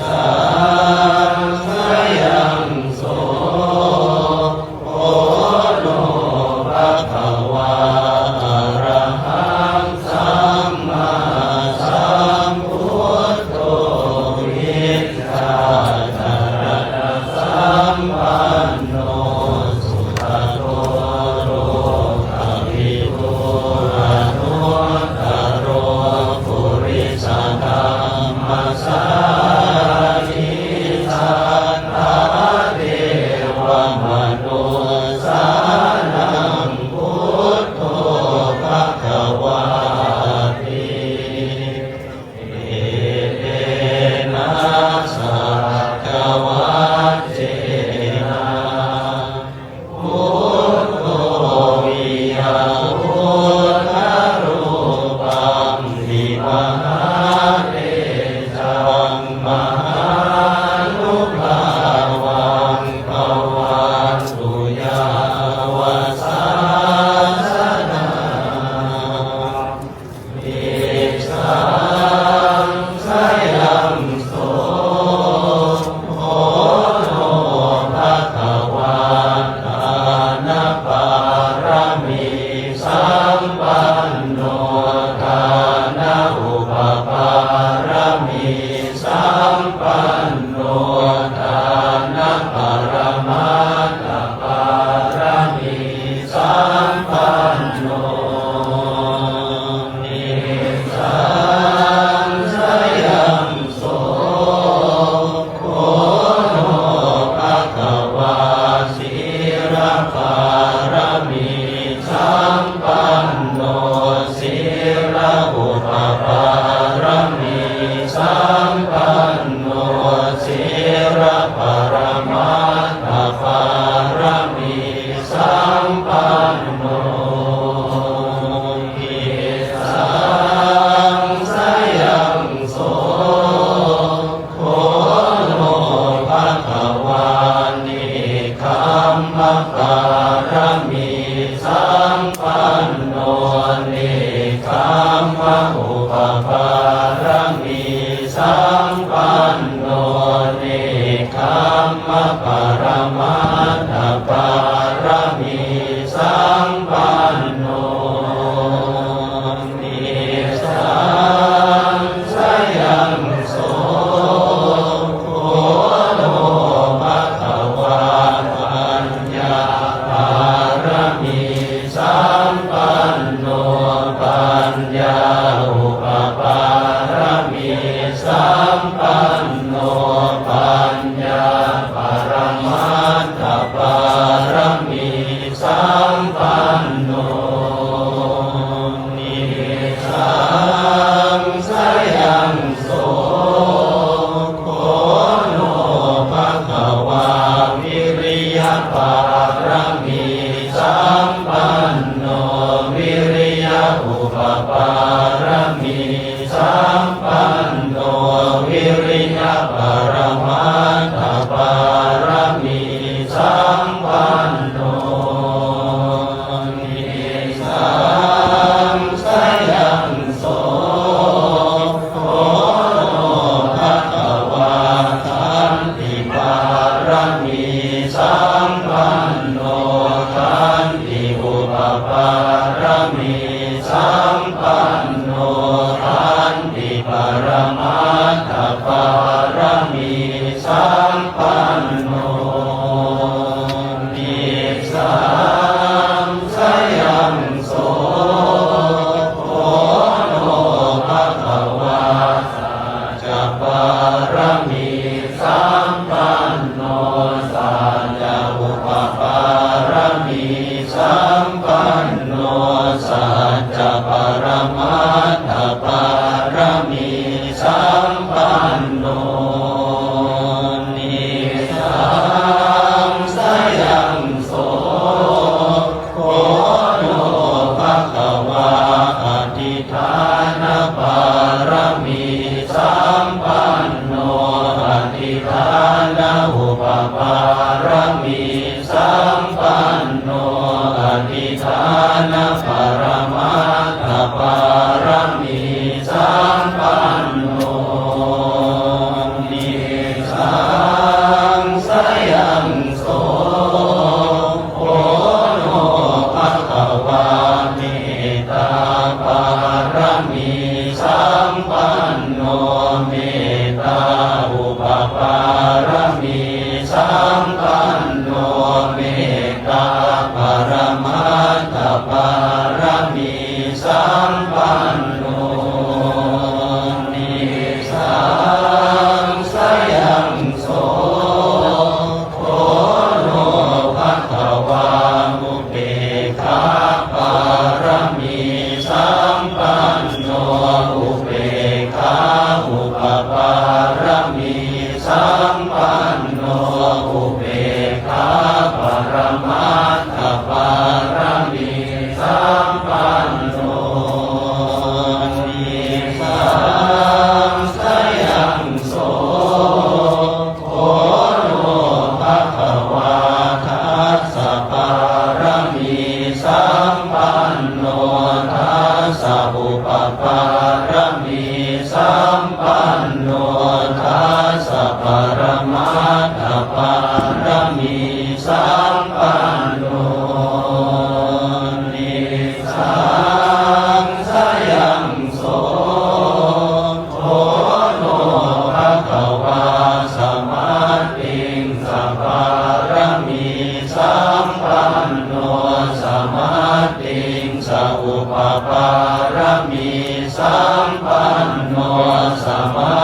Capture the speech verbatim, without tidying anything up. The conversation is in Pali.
saṅkhayaṃ so. Kho no bhagavā arahaṃ sammāsambuddho vijjācaraṇasampanno sugato lokavidū anuttaro purisadammasārathi satthā devamanussānaṃ buddho bhagavāti. Etena saccavajjena buddho viya buddharūpaṃ vimānātejaṃ mahānubhāvaṃ bhavantu yāva sāsanā. Nissaṃsayaṃ so. Kho no bhagavā dānapāramī sampanno dāna upapāramī sampanno dāna paramatthapāramī sampanno. Nissaṃsayaṃ so. Kho no bhagavā sīlapāramī sampanno sīla upapāramī sampanno sīla paramatthapāramī sampanno. Nissaṃsayaṃ so. Kho no bhagavā nekkhammapāramī sampanno nekkhamma upapāramī sampanno nekkhamma paramatthapāramī sampanno. Nissaṃsayaṃ so. Kho no bhagavā paññāpāramī sampanno paññā upapāramī sampanno paññā paramatthapāramī sampanno. Nissaṃsayaṃ so. Kho no bhagavā viriyapāramī sampanno viriya upapāramī sampanno viriya paramatthapāramī sampanno. Nissaṃsayaṃ so. Kho no bhagavā khanti pāramī sampanno khanti upapāramī sampanno khanti paramatha pāramī sampanno. Nissaṃsayaṃ so. Kho no bhagavā sacca pāramī sampanno sacca upapāramī sampanno sacca paramatha pāramī sampanno. Nissaṃsayaṃ so. Kho no bhagavā adhiṭṭhāna pāramī sampanno adhiṭṭhāna upapāramī sampanno adhiṭṭhāna paramatha pāramī sampanno. Ni upapāramī sampanno, mettāparamatthapāramī sampanno, nissangsayaṃ so kho no bhagavā upekkhāpāramī sampanno, upekkhā upapāramī sampanno, upekkhāparamatthapāramī sampanno, nissangsayaṃ so kho no bhagavā dasapāramī sampanno, dasaupapāramī sampanno, dasaparamatthapāramī sampanno, nissangsayaṃ so kho no bhagavā samattiṃsapāramī sampanno, samattiṃsaupapāramī sampanno, samā